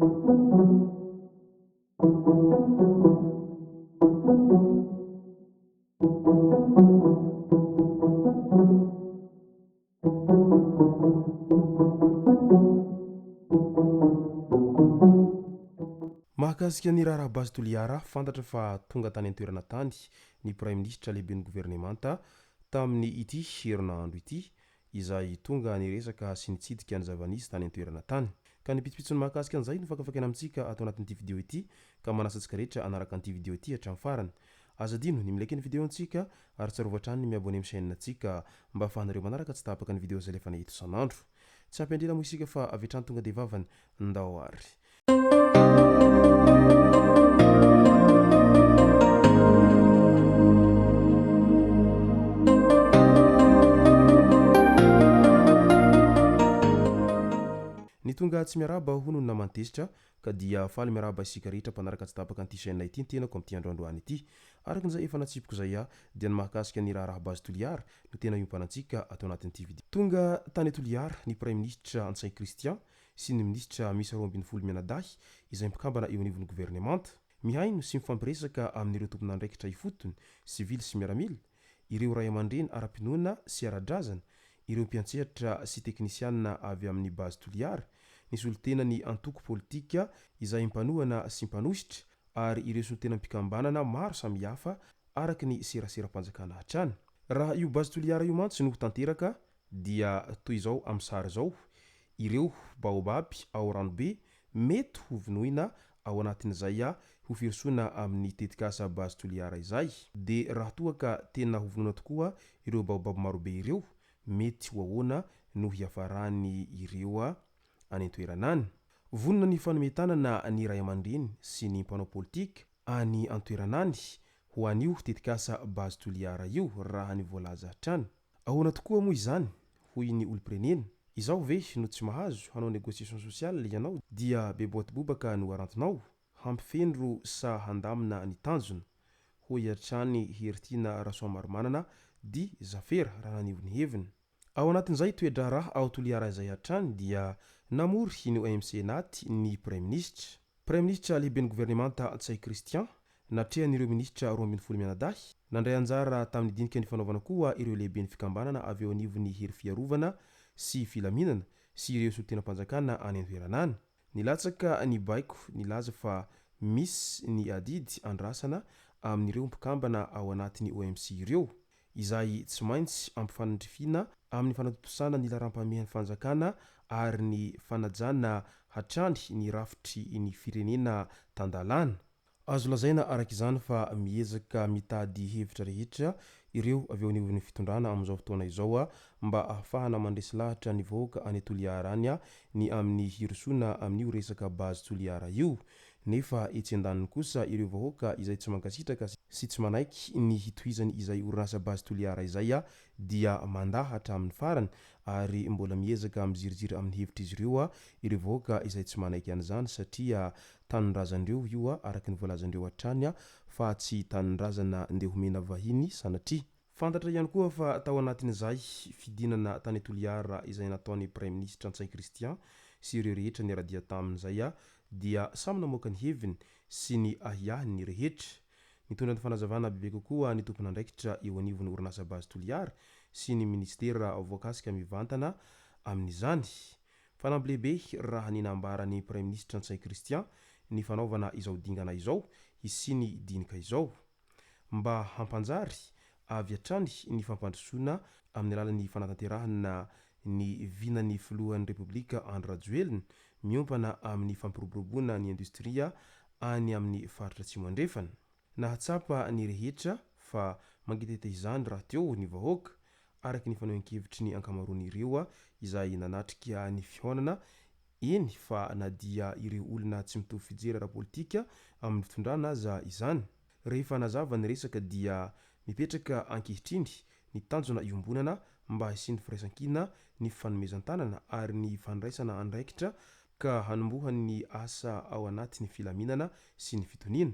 Mahakasika ny raharaha Base Toliara, fantatra fa tonga tany an-toerana tany ny Praiminisitra lehiben'ny governemanta tamin'ny ity herinandro ity izay tonga niresaka sy nitsidika ny zava-nisy tany an-toerana tany. Ka ny pitsopitsony mahakasika an'izay no fakafakaina amintsika ato anatin'ity video ity ka manasa antsika rehetra hanaraka an'ity video ity hatramin'ny farany. Aza adino ny mi-like ny video antsika ary tsarovy hatrany ny mi-abonner amin'ny chaîne antsika mba ahafahanareo manaraka tsy tapaka ny video izay alefanay eto isan'andro. Tsy ampy andrina moa isika fa avy hatrany tonga dia vavany. Ndao ary. Ny tonga tsy miarahaba hono ny naman'i Tezitra ka dia faly miarahaba isika rehetra mpanaraka tsy tapaka an'ity chaîne ity ny tenako amin'ity andro androany ity. Araka izay efa natsipiko izay aho dia ny mahakasika ny raharaha Base Toliara no tena iompanantsika ato anatin'ity video. Tonga tany Toliara ny Praiminisitra Ntsay Christian sy ny minisitra miisa 12 mianadahy izay mpikambana eo anivon'ny governemanta. Mihaino sy mifampiresaka amin'ireo tompon'andraikitra ifotony, sivily sy miaramila, ireo raiamandreny ara-pinoana sy ara-drazana, ireo mpiantsehatra sy teknisianina avy amin'ny Base Toliara, ny solontenan'ny antoko politika izay mpanohana sy mpanohitra ary ireo solontenam-pikambanana maro samihafa araka ny seraseram-panjakana hatrany. Raha io Base Toliara io mantsy no ho tanteraka Dia toy izao amin'ny sary izao, ireo baobab ao Ranobe mety ho vonoina ao anatin'izay ho firosoana amin'ny tetikasa Base Toliara izay. Dia raha toa ka tena ho vonoina tokoa ireo baobab marobe ireo, mety ho ahoana no hiafarany ireo any an-toerana any? Vonona ny hifanome tanana ny ray aman-dreny sy ny mpanao politika any an-toerana any ho an'io tetikasa Base Toliara io, raha ny voalaza hatrany. Ahoana tokoa moa izany? hoy ny olom-pirenena. Izaho ve no tsy mahazo hanao négociation sociale ianao dia be boaty bobaka no arantinao? Hampifendro sa handamina ny tanjona? hoy hatrany Heritiana Rasoamaromanana dit Zafera raha naneho ny heviny. Ao anatin'izay toe-draharaha ao Toliara izay hatrany dia namory ny OMC Nat ny Praiminisitra. Praiminisitra lehiben'ny governemanta Ntsay Christian, natrehan'ireo minisitra 12 mianadahy. Nandray anjara tamin'ny dinika nifanaovana koa ireo lehiben'ny fikambanana avy eo anivon'ny hery fiarovana sy filaminana sy ireo solontenam-panjakana any an-toerana any. Nilatsaka ny baiko nilaza fa misy ny adidy andrasana amin'ireo mpikambana ao anatin'ny OMC ireo. izay tsy maintsy ampifanandrifiana amin'ny fanatontosana ny laharam-pahamehan'ny fanjakana ary ny fanajana hatrany ny rafitry ny firenena tan-dalàna. Azo lazaina araka izany fa miezaka mitady hevitra rehetra ireo avy eo anivon'ny fitondrana amin'izao fotoana izao mba ahafahana mandresy lahatra ny vahoaka any Toliara any ny amin'ny hirosoana amin'io resaka Base Toliara io. Nefa etsy andaniny kosa ireo vahoaka izay tsy mankasitraka sy tsy manaiky ny hitohizany izay orinasa Base Toliara izay dia mandà hatramin'ny farany ary mbola miezaka miziriziry amin'ny hevitr'izy ireo ireo vahoaka izay tsy manaiky an'izany satria tanindrazandreo io araka ny voalazandreo hatrany fa tsy tanindrazana ndeha homena vahiny sanatria. Fantatra ihany koa fa tao anatin'izay fidinana tany Toliara izay nataon'ny Praiminisitra Ntsay Christian sy ireo rehetra niara-dia taminy izay dia samy namoaka ny heviny sy ny ahiahiny ny rehetra. Nitondra ny fanazavana bebe kokoa ny tompon'andraikitra eo anivon'ny orinasa Base Toliara sy ny minisitera voakasika mivantana amin'izany. Fanamby lehibe raha ny nambaran'ny Praiminisitra Ntsay Christian ny fanaovana izao dingana izao hisian'ny dinika izao. mba hampanjary avy hatrany ny fampandrosoana amin'ny alalan'ny fanatanterahana ny vinan'ny filohan'ny Repoblika Andry Rajoelina miompana amin'ny fampiroboroboana ny indostria any amin'ny faritra Atsimo Andrefana. Nahatsapa ny rehetra fa mangetaheta izany rahateo ny vahoaka, araka ny fanehoan-kevitry ny ankamaroan'ireo izay nanatrika ny fihaonana Eny fa na dia ireo olona tsy mitovy fijery ara-politika amin'ny fitondrana aza izany. Rehefa nazava ny resaka dia mipetraka ankehitriny ny tanjona iombonana mba hisian'ny firaisankina, ny fifanomezan-tanana ary ny fandraisana andraikitra ka hanombohan'ny asa ao anatin'ny filaminana sy ny fitoniana.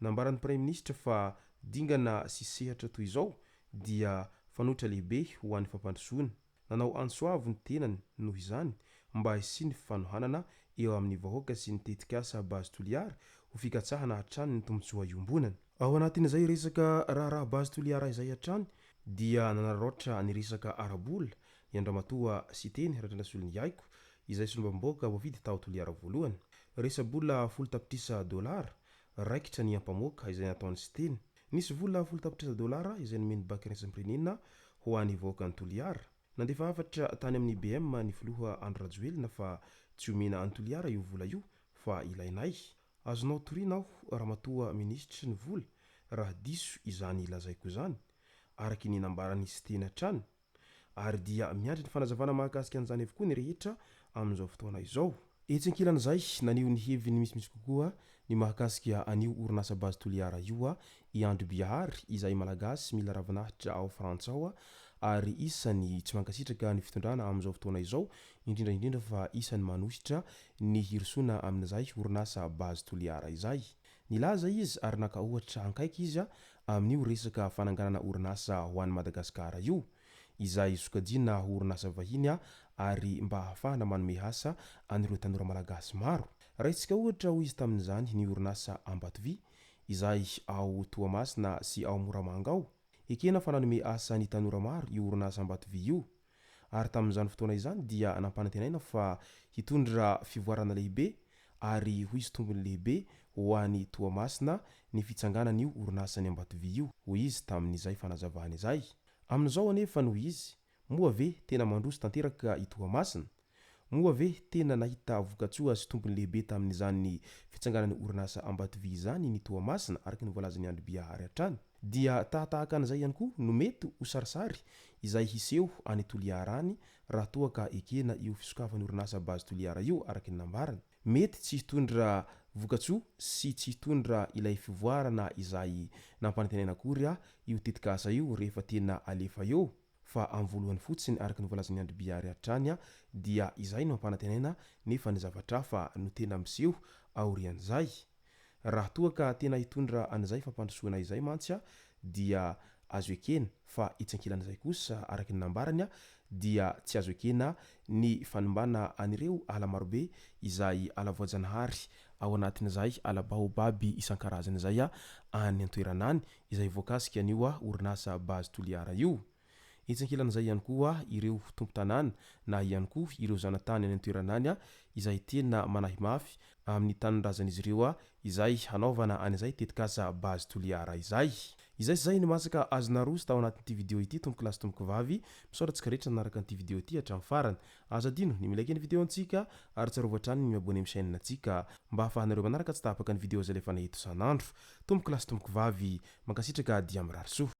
Nambaran'ny Praiminisitra fa dingana sy sehatra toy izao dia fanoitra lehibe ho an'ny fampandrosoana. Nanao antso avo ny tenany noho izany mba hisian'ny fanohanana eo amin'ny vahoaka sy ny tetikasa Base Toliara ho fikatsahana hatrany ny tombontsoa iombonana. Ao anatin'izay resaka raharaha Base Toliara izay hatrany dia nanararaotra ny resaka ara-bola i Andriamatoa Siteny Randrianasoloniaiko izay solombavambahoaka voafidy tao Toliara voalohany. Resa-bola 10 tapitrisa dolara raikitra ny ampamoaka izay nataon'i Siteny. Nisy vola 10 tapitrisa dolara izay nomen'ny Banky Iraisam-pirenena ho an'ny vahoakan'i Toliara. Nandefa hafatra tany amin'ny IBM ny filoha Andry Rajoelina fa tsy omena an'i Toliara io vola io fa ilainay. Azonao toriana aho ramatoa minisitry ny vola raha diso izany lazaiko izany, araky ny nambaran'i Siteny hatrany. Ary dia miandry ny fanazavana mahakasika an'izany avokoa ny rehetra amin'izao fotoana izao. Etsy ankilan'izay, naneho ny heviny misimisy kokoa ny mahakasika an'io orinasa Base Toliara io i Andry Biahary izay Malagasy mila ravinahitra ao Frantsa ao ary isany tsy mankasitraka ny fitondrana amin'izao fotoana izao, indrindra indrindra fa isany manohitra ny hirosoana amin'izay orinasa Base Toliara izay. Nilaza izy ary naka ohatra ankaiky izy amin'io resaka fananganana orinasa ho an'i Madagasikara io, izay sokajiana ho orinasa vahiny ary mba hahafahana manome asa an'ireo tanora malagasy maro. Raisitsika ohatra hoy izy tamin'izany ny orinasa Ambatovy izay ao Toamasina sy ao Moramanga ao. Ekena fa nanome asa ny tanora maro io orinasa Ambatovy io ary tamin'izany fotoana izany dia nampanantenaina fa hitondra fivoarana lehibe ary ho hisy tombony lehibe ho an'i Toamasina ny fitsanganan'io orinasan'i Ambatovy io, hoy izy tamin'izay fanazavana izay. Amin'izao anefa noho izy, moa ve tena mandroso tanteraka i Toamasina? Moa ve tena nahita vokatsoa sy tombony lehibe tamin'izany fitsanganan'ny orinasa Ambatovy izany ny Toamasina araka ny voalazan'i Andry Biahary hatrany? Dia tahatahaka an'izay ihany koa no mety ho sarisary izay hiseho any Toliara any raha toa ka ekena io fisokafan'ny orinasa Base Toliara io araka ny nambarany. Mety tsy hitondra vokatsoa sy tsy hitondra ilay fivoarana izay nampanantenaina akory io tetikasa io rehefa tena alefa eo fa amin'ny voalohany fotsiny araka ny voalazan'i Andry Biary hatrany dia izay no ampanantenaina nefa ny zavatra hafa no tena miseho aorian'izay. Raha toa ka tena hitondra an'izay fampandrosoana izay mantsy dia azo ekena fa etsy ankilan'izay kosa araka ny nambarany dia tsy azo ekena ny fanimbana an'ireo ala marobe izay ala voajanahary ao anatin'izay ala baobab isan-karazany izay any an-toerana any izay voakasika an'io orinasa Base Toliara io. Etsy ankilan'izay ihany koa ireo tompon-tanàna na ihany koa ireo zanatany any an-toerana any izay tena manahy mafy amin'ny tanindrazan'izy ireo izay hanaovana an'izay tetikasa Base Toliara izay. Izay sy izay ny masaka azo naroso tao anatin'ity video ity tompoko lahy sy tompoko vavy, misaotra antsika rehetra nanaraka an'ity video ity hatramin'ny farany. Aza adino ny mi-like ny video antsika ary tsarovy hatrany ny mi-abonner amin'ny chaîne antsika mba hahafahanareo manaraka tsy tapaka ny video izay alefanay eto isan'andro. Tompoko lahy sy tompoko vavy, mankasitraka dia mirary soa.